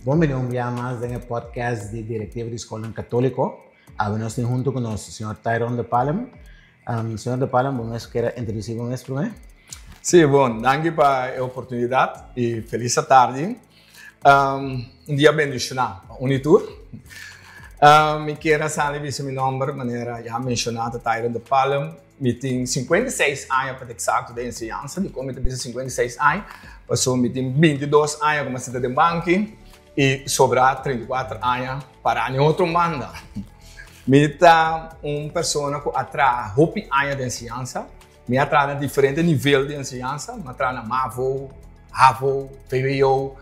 Bon bini un bia mas den e podcast di Directiva di Skolnan Katoliko. Awe nos tin huntu ku nos señor Tyron de Palm. Señor de Palm, bo mes kier a introdusí bo mes promé? Sí, bon, danki pa e oportunidat i felis atardi. Un dia bendishoná pa un i tur. Mi kier a sali bisa mi nòmber manera ya menshoná ta Tyron de Palm. Mi tin 56 aña pa ta eksakto den enseñansa. Dikon mi ta bisa 56 aña? Pasobra mi tin 22 aña ku mi a sinta den banki i sobrá 34 aña pará den otro banda. Mi ta un persona ku a traha hopi aña den enseñansa. Mi a traha na diferente nivel di enseñansa. Mi a traha na mavo, havo, vwo,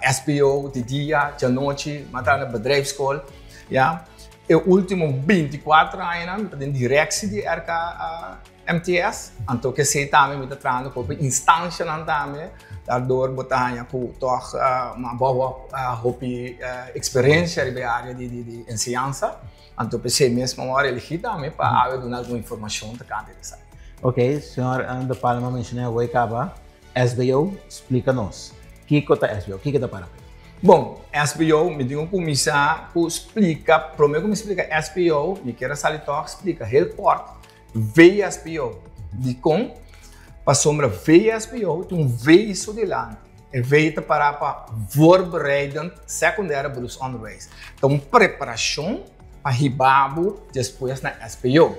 SBO, di dia, djanochi. Mi a traha na bedrijfsschool, ya. E ultimo 24 añanan mi ta den directie di RKMTS. Anto kesey tambe mi ta trahando ku hopi instancianan tambe. Daardoor bo ta haña ku tòg mi a bou op hopi experiencia riba e area di enseñansa. Anto p'esei mes mi a wòrdu eligí tambe pa awe duna algun informashon tokante di esaki. Ok, señor De Palma menshoné awor kaba SBO, splika nos, kiko ta SBO, kiko ta para p'e? Bon, SBO, mi tin ku kuminsá ku splika, promé ku mi splika SBO, mi kier a sali tòg splika heel kòrt VSBO. Dikon? Pasobra VSBO tin un V su dilanti. E V ta pará pa Voorbereidend Secundaire Beroepsonderwijs. Ta un preparashon pa hiba bo despues na SBO.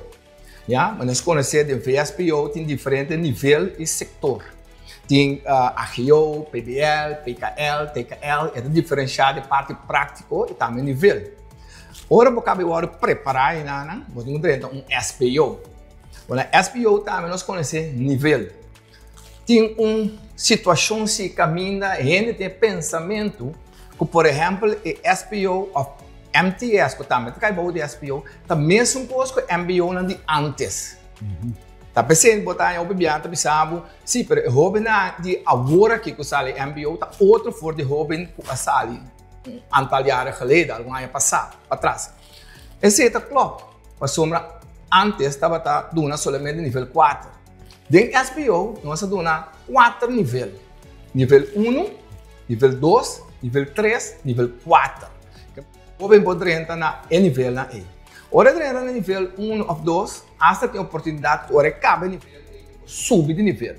Ya, ma nos konosé den VSBO tin diferente nivel i sektor. Tin AGO, PBL, PKL, TKL, e ta diferenshá di parti práktiko i tambe nivel. Ora bo kaba di wòrdu prepará enanan, bo tin ku drenta un SBO. Bo na SBO tambe nos konosé nivel. Tin un situashon si kaminda hende tin e pensamentu ku por ehèmpel e SBO òf MTS ku tambe ta kai bou di SBO ta mesun kos ku MBOnan di ántes. Ta p'esei bo ta haña hopi biaha ta bisa bo, si, pero e hóbennan di awor aki ku sali MBO ta otro for di hóben ku a sali un antal jaren geleden, algun aña pasá, patras. Esei ta klòp, pasobra ántes tabata duna solamente nivel kuater. Den SBO nos a duna kuater nivel, nivel unu, nivel dos, nivel tres, nivel kuater. Hoben por drenta na e nivelnan ei. Ora e drenta na nivel unu òf dos, asta tin oportunidat ku ora e kaba e nivel ei, e por subi di nivel.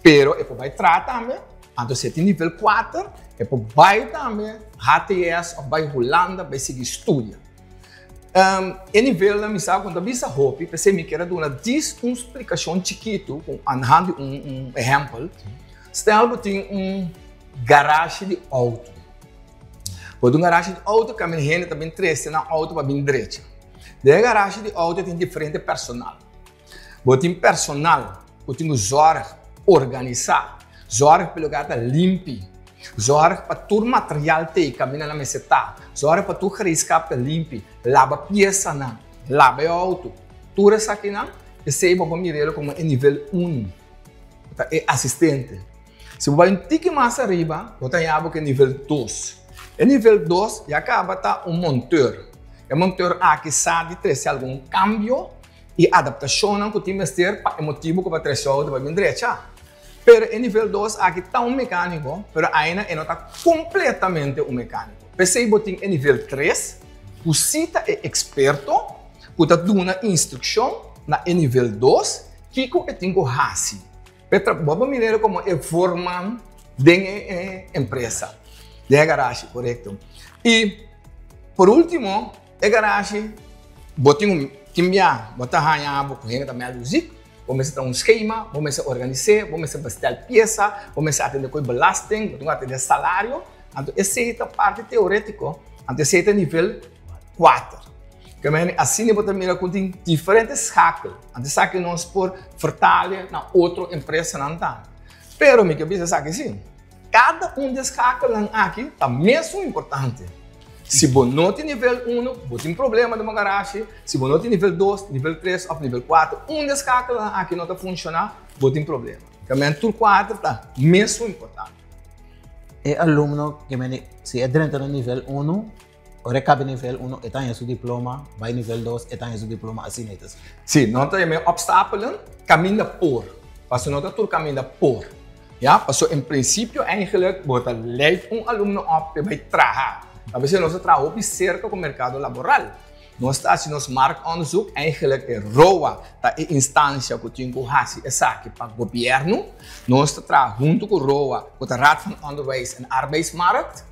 Pero e por bai traha tambe, anto si e tin nivel kuater, e por bai tambe HTS òf bai Hulanda bai sigui studia. E nivelnan mi sa ku no ta bisa hopi, p'esei mi kier a duna djis un splikashon chikitu ku anhand di un ehèmpel. Stel bo tin un garashi di outo. Bo tin un garashi di outo kaminda hende ta bin trese nan outo pa bin drecha. Den e garashi di outo tin diferente personal. Bo tin personal ku tin ku zòrg organisá, zòrg pa e lugar ta limpi, zòrg pa tur material t'ei kaminda nan mester ta, zòrg pa tur gereedskap ta limpi, laba piesanan, laba e outo. Tur esakinan, esei bo por mir'el komo e nivel unu, ku ta e asistente. Si bo bai un tiki mas ariba, bo ta haña bo ku e nivel dos. E nivel dos ya kaba ta un monteur. E monteur aki sa di trese algun kambio i adaptashonnan ku tin mester pa e motibu ku bo a trese outo pa bin drecha. Pero e nivel dos aki ta un mekániko, pero aina e no ta kompletamente un mekániko. P'esei bo tin e nivel tres ku si ta e eksperto ku ta duna instrukshon na e nivel dos kiko e tin ku hasi. Bo por mir'é komo e voorman den e empresa, den e garashi, korekto. I por último, E garashi, bo tin un tin bia bo ta haña bo ku hende ta mèldu zik, bo mester traha un skema, bo mester organis'é, bo mester bestèl piesa, bo mester atendé ku e belasting, bo tin ku atendé salario. Anto esei ta parti teorétiko, anto esei ta nivel kuater. Ke manera asina bo ta mira ku tin diferente schakel, anto esaki nos por vertale na otro empresanan tambe. Pero mi ke bisa esaki si. Kada un di e skakelnan aki ta mesun importante. Si bo no tin nivel uno, bo tin problema den bo garashi. Si bo no tin nivel dos, nivel tres òf nivel kuater, un di e skakelnan aki no ta funshoná, bo tin problema. Kementi tur kuater ta mesun importante. E alumno, kementi si e drenta na nivel uno, Ora e kaba nivel uno e ta haña su diploma, bai nivel dos e ta haña su diploma, asina e ta sigui. Sí, no ta yama e opstapelen kaminda por, pasobra no ta tur kaminda por. Ja, paso en prinsipio eigenlijk bo ta leid un alumno op pa bai traha. A veces nos ta traha hopi serka ku merkado laboral. Nos ta hasi nos marktonderzoek, eigenlijk e ROA ta e instansia ku tin ku hasi esaki pa gobièrnu. Nos ta traha huntu ku ROA, ku ta Raad van Onderwijs en Arbeidsmarkt,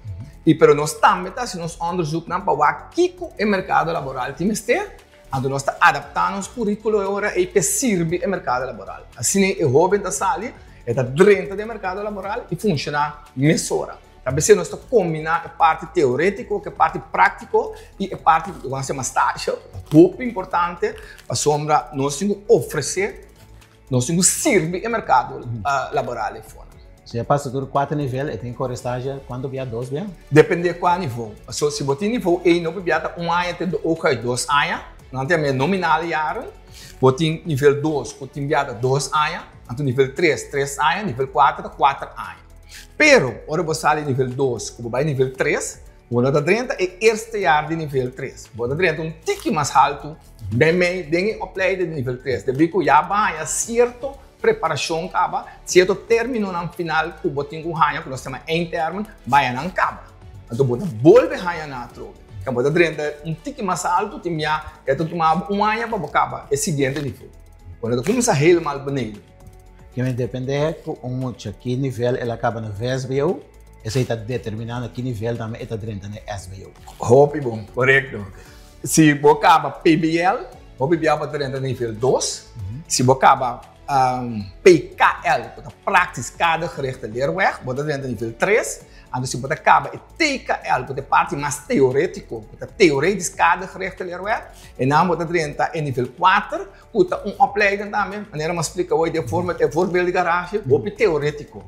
i pero nos tambe ta hasi nos onderzoeknan pa wak kiko e merkado laboral tin mester. Anto nos ta adaptá nos kuríkulo e ora ei p'e sirbi e merkado laboral. Asina e hóben ta sali, e ta drenta den e merkado laboral i funshoná mesora. Ta p'esei nos ta kombiná e parti teorétiko ku e parti práktiko i e parti ku nos yama stasje, hopi importante pasobra nos tin ku ofresé, nos tin ku sirbi e merkado laboral ei for. Si e pasa tur kuater nivel e tin kore stasje kuantu bia? Dos bia? Depende kua nivo. Pasobra si bo tin nivo ei no bia ta un aña te hooguit dos aña, nan ta yama e nominale jaren. Bo tin nivel dos ku tin bia ta dos aña, anto nivel tres, tres aña, nivel kuater ta kuater aña. Pero, ora bo sali nivel dos ku bo bai nivel tres, bo no ta drenta e eerste jaar di nivel tres. Bo ta drenta un tiki mas haltu meimei den e opleiding di nivel tres, debí ku ya bo haña sierto preparashon kaba, sierto términonan final ku bo tin ku haña, ku nos ta yama eindtermen, baya nan kaba. Anto bo ta bolbe haña nan atrobe. Bo ta drenta un tiki mas haltu, tin bia e ta tuma bo un aña pa bo kaba e siguiente nivel. Bo no ta kuminsá helemaal beneden. Kimen depende ku un mucha ki nivel el a kaba na vsbo, esei ta determiná na ki nivel tambe e ta drenta na e sbo. Hopi bon, korekto. Si bo kaba PBL, hopi bia bo ta drenta nivel dos. Si bo kaba PKL, ku ta Praktisch Kadergerichte Leerweg, bo ta drenta nivel tres. Anto si bo ta kaba e TKL, ku ta e parti mas teorétiko, ku ta Theoretisch Kadergerichte Leerweg, einan bo ta drenta e nivel kuater. Ku ta un opleiding tambe, manera mi a splika hoy den forma e voorbeeld di garage, hopi teorétiko.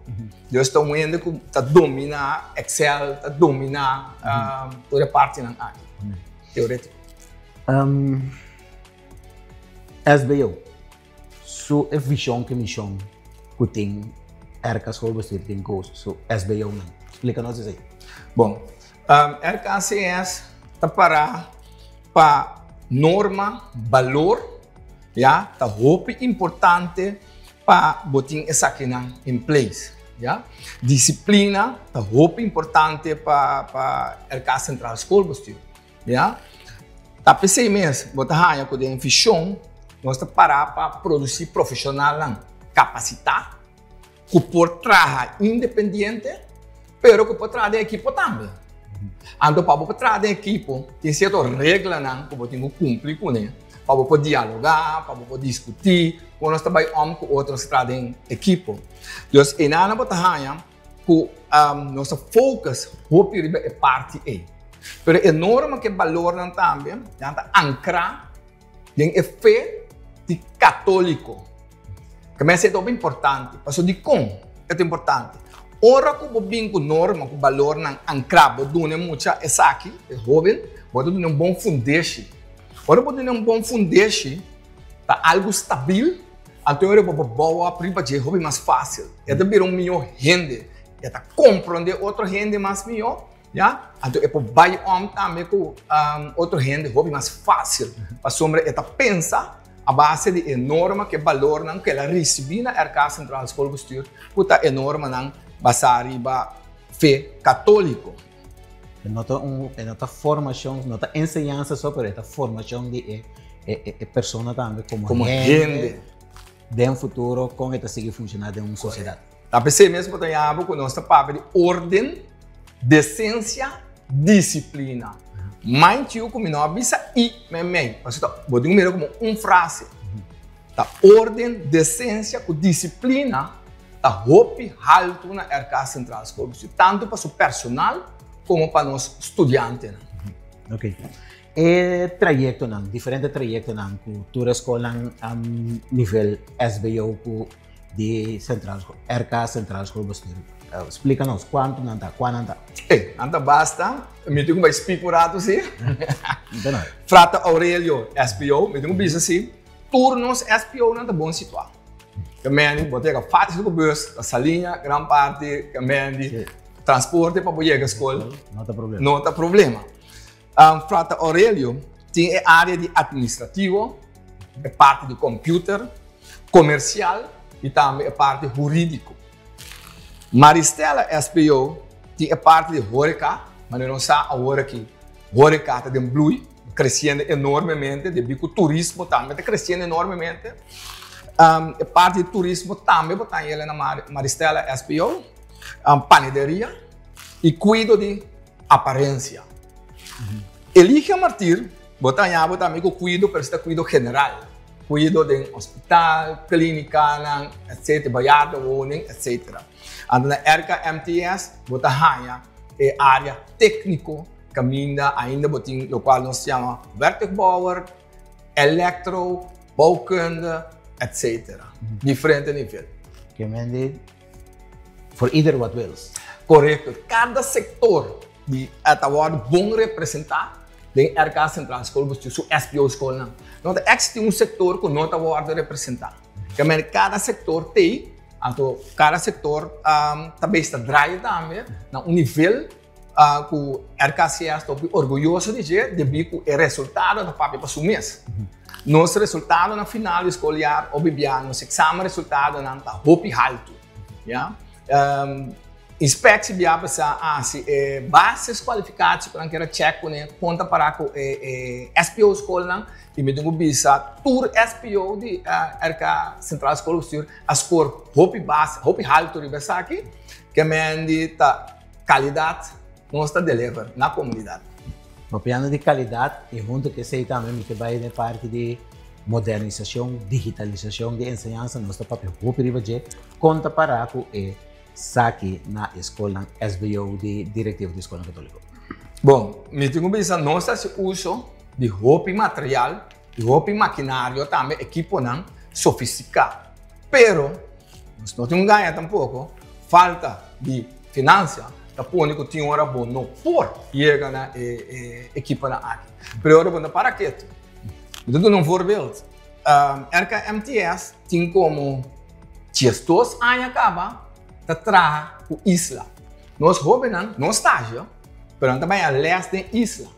Dus ta un hende ku ta dominá Excel, ta dominá tur e partinan aki, teorétiko. SBO su e vishon ku e mishon ku tin RK Schoolbestuur tin ku su SBO-nan. Splika nos esei. Bon, RKCS ta pará pa norma, balor, ya, ta hopi importante pa bo tin esakinan in place, ya. Disiplina ta hopi importante pa pa RK Centraal Schoolbestuur, ya. Ta p'esei mes bo ta haña ku den vishon nos ta pará pa produsí profeshonalnan kapasitá ku por traha independiente, pero ku por traha den ekipo tambe. Anto pa bo por traha den ekipo, tin sierto reglanan ku bo tin ku kumpli kuné, pa bo por dialogá, pa bo por diskutí, kon nos ta bai om ku otro nos ta traha den ekipo. Dus einan bo ta haña ku nos ta focus hopi riba e parti ei. Pero e norma ku e balornan tambe, nan ta ankrá den e fe di katóliko. Ke mester ta hopi importante. Pasobra dikon e ta importante? Ora ku bo bin ku norma, ku balornan ankrá, bo duna e mucha esaki, e hóben, bo ta duna un bon fundeshi. Ora bo duna un bon fundeshi, ta algu stabil, anto ora bo por bou op riba dje hopi mas fásil. E ta bira un mihó hende, e ta komprondé otro hende mas mihó. Ya, anto e por bai om tambe ku otro hende hopi mas fásil, pasobra e ta pensa a base di e norma ku e balornan ku el a risibí na RK Centraal Schoolbestuur, ku ta e normanan basá riba fe katóliko. E no ta un, e no ta formashon, no ta enseñansa so, pero e ta formashon di e e persona tambe komo Komo hende. Den futuro kon e ta sigui funshoná den un sosiedat. Ta p'esei mes bo ta yama ku nos ta papia di orden, desensia, disiplina. Mind you ku mi no a bisa i meimei, pasobra ta bo tin ku mira komo un frase. Ta orden, desensia ku disiplina ta hopi haltu na RK Centraal Schoolbestuur, tantu pa su personal komo pa nos studiantenan. Ok. E trayektonan, diferente trayektonan ku tur e skolnan nivel SBO ku di Centraal School, RK Centraal Schoolbestuur. Splika nos kuantu nan ta, kua nan ta? Ey, nan ta basta. Mi tin ku bai spik un ratu si. Frater Aurelio, SBO, mi tin ku bisa si, tur nos SBOnan ta bon situá. Ke meni bo ta yega fácil ku bus, ta Saliña gran parti, ke meni transporte pa bo yega skol no ta problema. No ta problema. Frater Aurelio tin e área di atministrativo, e parti di computer, komersial i tambe e parti hurídiko. Maristella SBO tin e parti di horeca, manera nos sa awor aki horeca ta den bloei, creciendo enormemente, debi cu turismo tambe ta creciendo enormemente. E parti di turismo tambe bo ta haña na Maristella SBO, panaderia y cuido di aparencia. Eligia Martir, bo ta haña bo tambe cu cuido, pero esei ta cuido general. Cuido den hospital, clinicanan, etc. Bejaardenwoning, etc. Anto na RKMTS bo ta haña e area tecnico caminda ainda bo tin locual nos yama werktuigbouwer, electro, bouwkunde, etc. Diferente nivel. Ke men di voor ieder wat wils. Correcto. Cada sector di ta wòrdu bon representá den RK Centrale Schoolbestuur su SBO skolnan. No ta existi un sector ku no ta wòrdu representá. Ke men kada sector tei, anto kada sector ta bes ta draai tambe na un nivel ku RKCS ta hopi orguyoso di dje debí ku e resultado ta papia pa su mes. Nos resultado na final di skoljaar hopi bia nos examen resultadonan ta hopi haltu. Ya. Inspectie bia pasa hasi e basiskwalificatie ku nan kier a check kuné kon ta para ku e SPO skolnan i mi tin ku bisa tur SPO di RK Centrale Schoolbestuur a score hopi base hopi haltu riba esaki ke men di ta kalidat nos ta deliver na komunidat. Papiando di kalidat i huntu ku esei tambe mi ke bai den parti di modernisashon, digitalisashon di enseñansa nos ta papia hopi riba dje kon ta para ku e Saki na e skolnan SBO di Direktiva di Skolnan Katoliko. Bon, mi tin ku bisa nos ta hasi uso di hopi material, di hopi makinario tambe, ekiponan sofistiká. Pero, nos no tin un gaña tampoko, falta di finansia ta pone ku tin ora bo no por yega na e ekiponan aki. Pero e ora bo no ta para ketu. Mi ta duna un voorbeeld. RKMTS tin komo 12 aña kaba ta traha ku Isla. Nos hóbennan no stazje, pero nan ta bai a lès den Isla.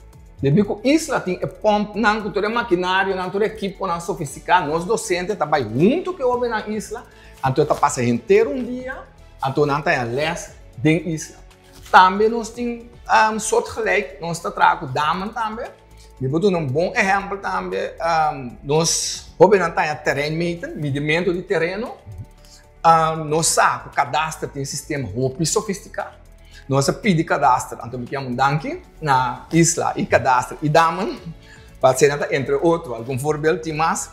Debí ku Isla tin e pòmpnan ku tur e makinarionan, tur e ekiponan sofistiká, nos dosente ta bai huntu ku e hóbennan Isla, anto e ta pasa henter un dia, anto nan ta haña lès den Isla. Tambe nos tin soortgelijk, nos ta traha ku Damen tambe. Mi por duna un bon ehèmpel tambe, nos hóbennan ta haña terreinmeten, midimentu di tereno. Nos sa ku kadaster tin sistema hopi sofistiká. Nos a pidi kadaster, anto mi ke yama un danki na Isla i kadaster i Damen, pa asina ta entre otro algun voorbeeld, tin mas,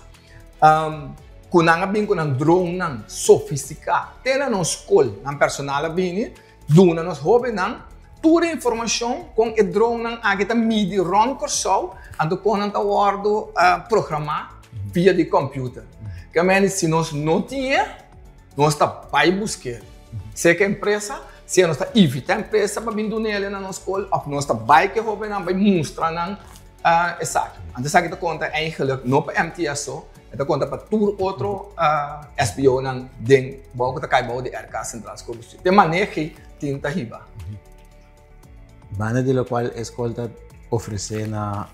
ku nan a bin ku nan dronenan sofistiká te na nos skol, nan personal a bini. Duna nos hóbennan tur e informashon kon e dronnan aki ta midi rònt Kòrsou, anto kon nan ta wòrdu programá via di kòmpiuter. Kemende si nos no tin e, nos ta bai busk'é. Sea ku empresa, sea nos ta invitá empresa pa bin duna el na nos skol òf nos ta bai ku e hóbennan bai mustra nan esaki. Anto esaki ta konta eigenlik no pa MTS so, E ta konta pa tur otro SBOnan den bou ku ta kai bou di RK Centraal Schoolbestuur. Te manehi tin ta hiba. Banda di lokual e skol ta ofresé na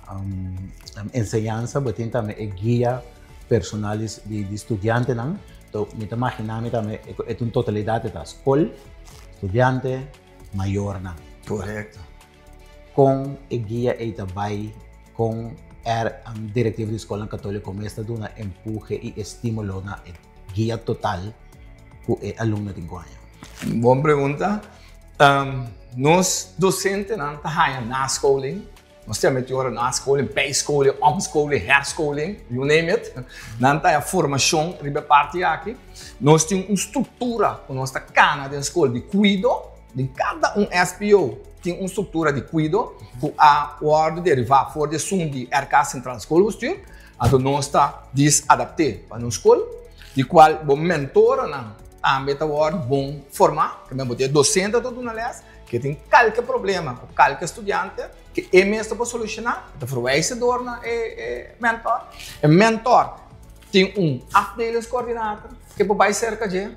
enseñansa, bo tin tambe e guia personal di studiantenan. To mi ta maginá mi tambe e ta un totalidat, e ta skol, studiante, mayornan. Korekto. Kon e guia ei ta bai? Kon er direktiva di skolnan katoliko mes ta duna empuhe i estímulo na e guia total ku e alumno tin ku haña? Bon pregunta. Nos dosentenan ta haña nascholing. Nos ta meti ora nascholing, bijscholing, omscholing, herscholing, you name it. Nan ta haña formashon riba e parti aki. Nos tin un struktura ku nos ta kana den skol di kuido. Den kada un SBO tin un struktura di kuido ku a wòrdu derivá for di esun di RK Centraal Schoolbestuur. Anto nos ta disadapt'é pa nos skol, di kual bo mentoranan tambe ta wòrdu bon formá. Primer bo tin e dosente ta duna lès, ke tin kalke problema ku kalke studiante, ke e mes ta por solushoná, e ta verwijs dor na e mentor. E mentor tin un afdelingscoördinator ke por bai serka dje.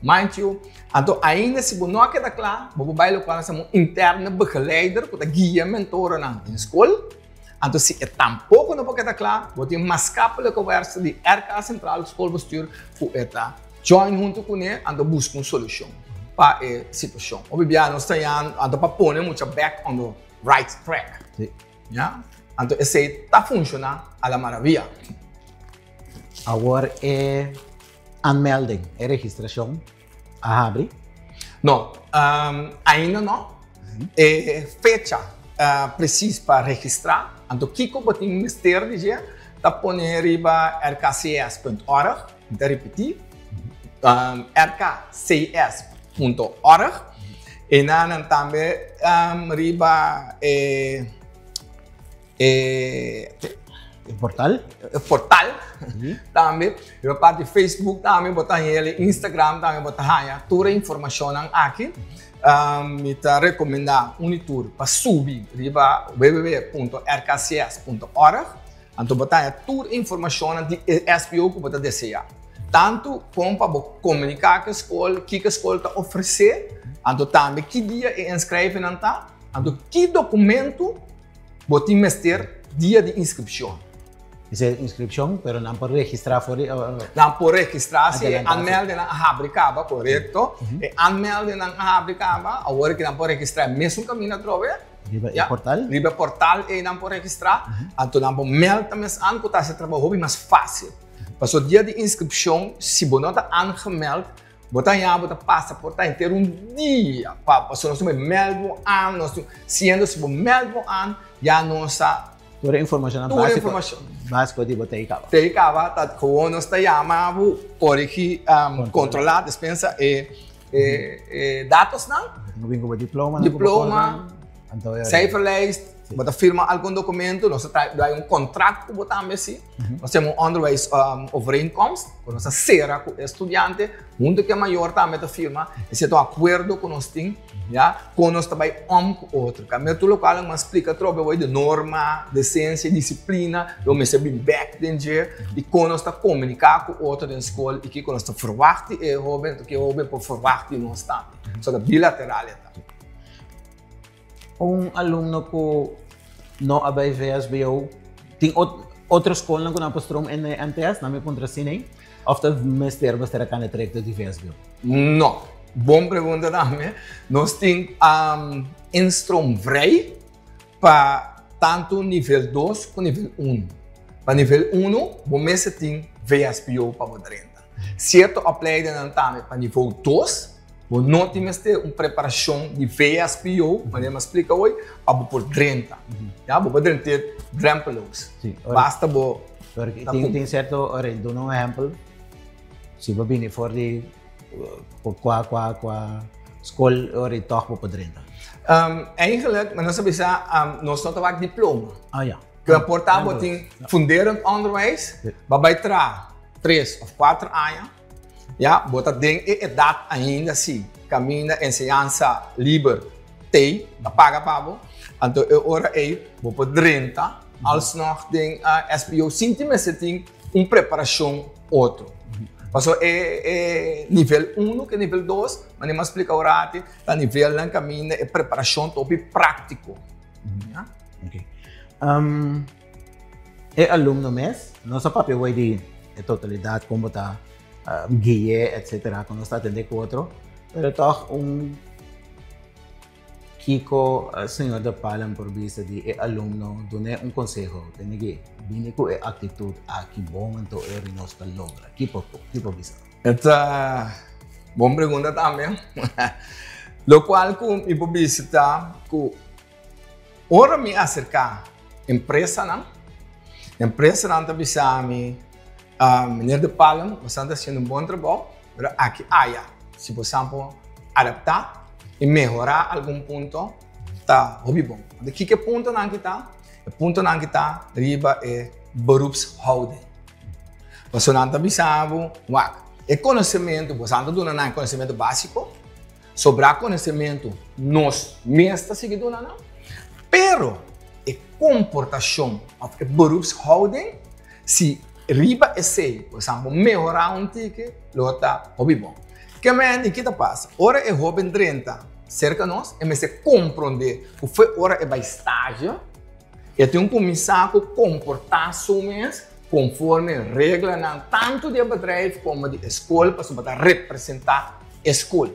Mind you, anto ainda si bo no a keda kla, bo por bai lokual nan sa un interne begeleider ku ta guia mentorenan den skol. Anto si e tampoko no por keda kla, bo tin maatschappelijke werkster di RK Centraal Schoolbestuur ku e ta join huntu kuné anto buska un solushon. pa e situashon. Hopi bia nos ta yan anto pa pone mucha back on the right track. Sí. Ya? Anto esei ta funciona a la maravilla. Awor e aanmelding, e registracion a habri? No, ainda no. E fecha precies pa registra, anto kiko bo tin mester di dje, ta pone riba rkcs.org, mi ta ripiti, rkcs.org, e nan tambe riba e E portal? E portal tambe. Riba parti Facebook tambe bo ta haña, Instagram tambe bo ta haña tur e informashonnan aki. Mi ta rekomendá un i tur pa subi riba www.rkcs.org. Anto bo ta haña tur e informashonnan di e SBO ku bo ta deseá. Tantu kon pa bo komuniká ku e skol, kiko e skol ta ofresé, anto tambe ki dia e inskrijvennan ta, anto ki dokumentu Bo tin mester dia di inskripshon. Esei inskripshon, pero nan por registrá for di. Nan por registrá si e aanmeldennan a habri kaba, korekto. E aanmeldennan a habri kaba, awor ki nan por registrá e mesun kaminda atrobe. Riba e portal? Riba e portal ei nan por registrá. Anto nan por mèld mes an ku ta hasi e trabou hopi mas fásil. Pasobra dia di inskripshon, si bo no ta aangemeld, Bo ta haña bo ta pasa por ta henter un dia pa pasobra nos tin mèld bo an, nos tin siendo si bo mèld bo an ya nos ta Tur e informashonnan Tur e informashon. básiko di bo ta ei kaba. Ta ei kaba ta gewoon nos ta yama bo korigí kontrolá despensa e e datosnan. Bo tin ku bin ku bo diploma. Diploma, cijferlijst. Bo ta firma algun documento, nos ta trae dai un contract cu bo tambe si. Nos tin un onderwijs overeenkomst, cu nos ta cera cu e studiante, hunto cu e mayor tambe ta firma. Esey ta un acuerdo cu nos tin, ya, con nos ta bay om cu otro. Cambia tur locual nan a splica atrobe awor di norma, decencia, disciplina, lo mester bin bek den dje, y con nos ta comunica cu otro den scol y kico nos ta verwacht di e hoben, kico e hoben por verwacht di nos tambe. So ta bilateral e ta. Un alumno ku no a bai VSBO, tin otro skolnan ku nan por stroom in e MTS? Nan mi puntra asina ei. Of ta mester mester a kanda trayekto di VSBO? No. Bon pregunta tambe. Nos tin instroomvrij pa tantu nivel dos ku nivel uno. Pa nivel uno bo mester tin VSBO pa bo drenta. Sierto opleidennan tambe pa nivel dos. Bo no tin mester un preparashon di VSPO, manera mi a splika hoy, pa bo por drenta. Ya, bo por drent'é drempeloos. Sí, ora- Basta bo Pero tin, ta kumpli. tin sierto, ora, duna un ehempel, si bo bini for di eh, kua, kua, kua skol, ora i tòg bo por drenta. Eigenlijk, mi nos a bisa, nos no ta wak diploma. Ah, ya. Ku por ta bo tin funderend onderwijs, bo a bai traha tres òf kuater aña, Ya, bo ta den e edat ainda si kaminda enseñansa liber t'ei, ta paga pa bo. Anto e ora ei bo por drenta alsnog den SBO sin tin mester tin un preparashon otro. Pasobra e e nivel uno ku nivel dos, manera mi a splika ora ati, ta nivelnan kaminda e preparashon ta hopi práktiko. Ya. Oké. E alumno mes, nos a papia hoy di e totalidat, kon bo ta gui'é, etcetera, kon nos ta atendé ku otro, pero tòg un kiko señor De Palm por bisa di e alumno, dun'é un konseho, tene ke bini ku e aktitut aki bon anto e ori nos ta logra, ki por bisa? E ta bon pregunta tambe. Lokual ku mi por bisa ta ku Ora mi aserká empresanan, empresanan ta bisa mi, Meneer De Palm, bosan ta hasiendo un bon trabou, pero aki aya, si bosan por adaptá i mehorá algun punto, ta hopi bon. Anto kiko e puntonan ki ta? E puntonan ki ta riba e beroepshouding. Pasobra nan ta bisa bo, wak, e konosementu, bosan ta duna nan e konosementu básiko, Sobrá konosementu nos mes ta sigui duna nan, pero e komportashon òf e beroepshouding, si riba esei bo sa bo mehorá un tiki, lo ta hopi bon. Ke men di ki ta pasa? Ora e hóben drenta serka nos, e mester komprondé ku fo'i ora e bai stazje, e tin kuminsá ku komportá su mes konforme reglanan tantu di e bedrijf komo di e skol pasobra ta representá e skol.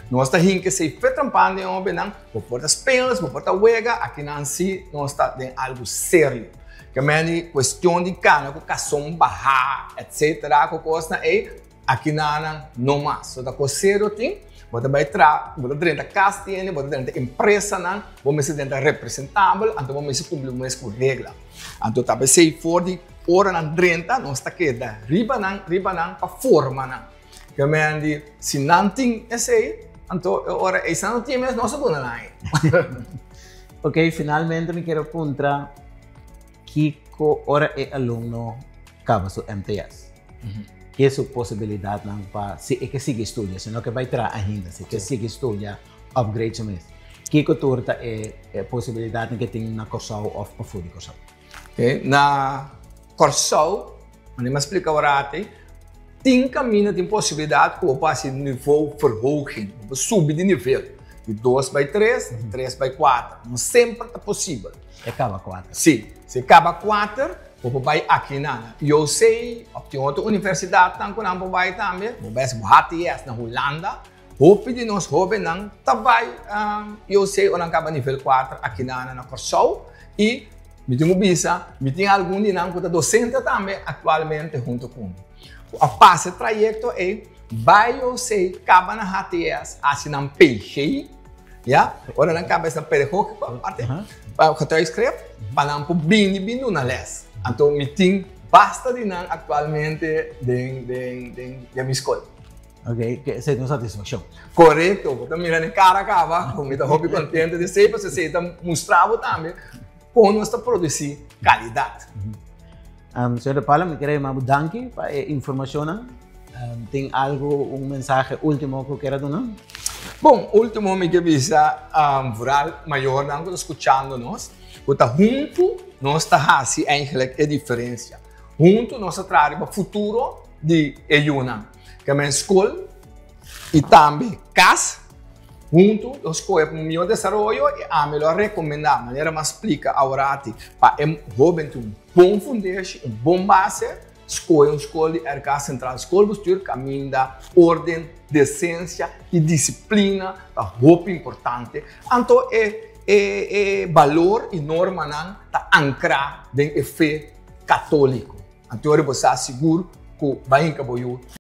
Nos ta hinka esei fe trempan den hobennan, bo por ta speels, bo por ta wega, akinan si nos ta den algu serio. Ke men di kuestion di kana ku kason bahá etsetera ku kosnan ei, akinanan no mas. So ta kos serio tin, bo ta bai tra, bo ta drenta kas di hende, bo ta drenta empresanan, bo mester drenta representabel, anto bo mester kumpli bo mes ku regla. Anto ta p'esei for di ora nan drenta nos ta keda riba nan, riba nan pa forma nan. Ke men di si nan tin esei, anto e ora ei si nan no tin mes nos ta duna nan ei. Ok, finalmente mi kier a puntra kiko ora e alumno kaba su MTS? Ke su posibilidatnan pa si e ke sigui studia, si no ke bai traha ainda, si ke sigui studia, upgrade su mes. Kiko tur ta e posibilidatnan ke tin na Kòrsou òf pafó di Kòrsou? Ok, na Kòrsou, manera mi a splika awor tin kaminda, tin posibilidat ku bo por hasi nivo verhoging, bo por subi di nivel, di dos bai tres, di tres bai kuater. No semper ta posibel. E kaba kuater. Si, si e kaba kuater, bo por bai aki na UC òf tin otro universidatnan ku nan por bai tambe. Bo bai hasi bo HTS na Hulanda. Hopi di nos hóbennan ta bai UC ora nan kaba nivel kuater aki na Kòrsou i mi tin ku bisa mi tin algun di nan ku ta dosente tambe aktualmente huntu ku mi. Ku a pasa e trayekto ei bai UC kaba na HTS hasi nan PG ya ora nan kaba esnan pedagógiko aparte getuigschrift pa nan por bini bin duna lès. Anto mi tin basta di nan aktualmente den den mi skol. Ok, ke esei ta un satisfakshon. Korekto, bo ta mira den kara kaba ku mi ta hopi kontento di esei, pasobra esei ta mustra bo tambe kon nos ta produsí kalidat. Señor De Palo, mi kere yama bo danki pa e informashonnan. Tin algu, un mensahe último ku kere duna? Bon, último mi ke bisa vooral mayornan ku ta skuchando nos, ku ta huntu nos ta hasi eigenlijk e diferensia. Huntu nos ta traha riba futuro di e yunan. Ke men skol i tambe kas huntu lo skohe pa un mihó desaroyo i ami lo a rekomendá manera mi a splika aworati pa e hóben tin un bon fundeshi, un bon base, skohe un skol di RK Centraal Schoolbestuur kaminda orden, desensia i disiplina ta hopi importante. Anto e e balor i normanan ta ankrá den e fe katóliko. Anto ora bo sa sigur ku bai hinka bo yu.